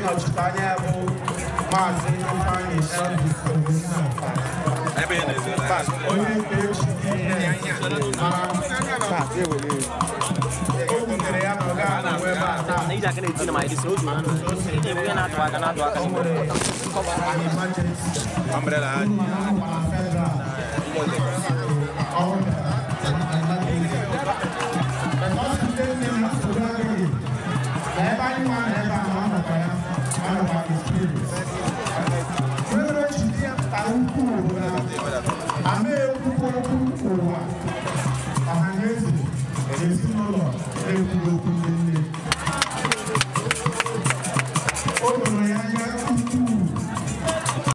Ịnọchite anya ya bụ Maazị Ifeanyi Elvis Ogbonna, onye nke HDS, mana o wutere ya na ọ gaghị anọnwu ebe a taa. O nwere an emergency. Umbrella. Unu mana federal. Ọ bịara emergency. But ọ sị ndị nne na nsogbu adịghị. Na ebe anyị nwa na ebe a na ọ nọkwa ya, ọ nọkwa in spirit. Nwere chidi ya pụtara ukwuu bụ na ama ekwukwu okwu ụwa, ọha na eze, ezinụlọ na-ekwughị okwu ndị nne.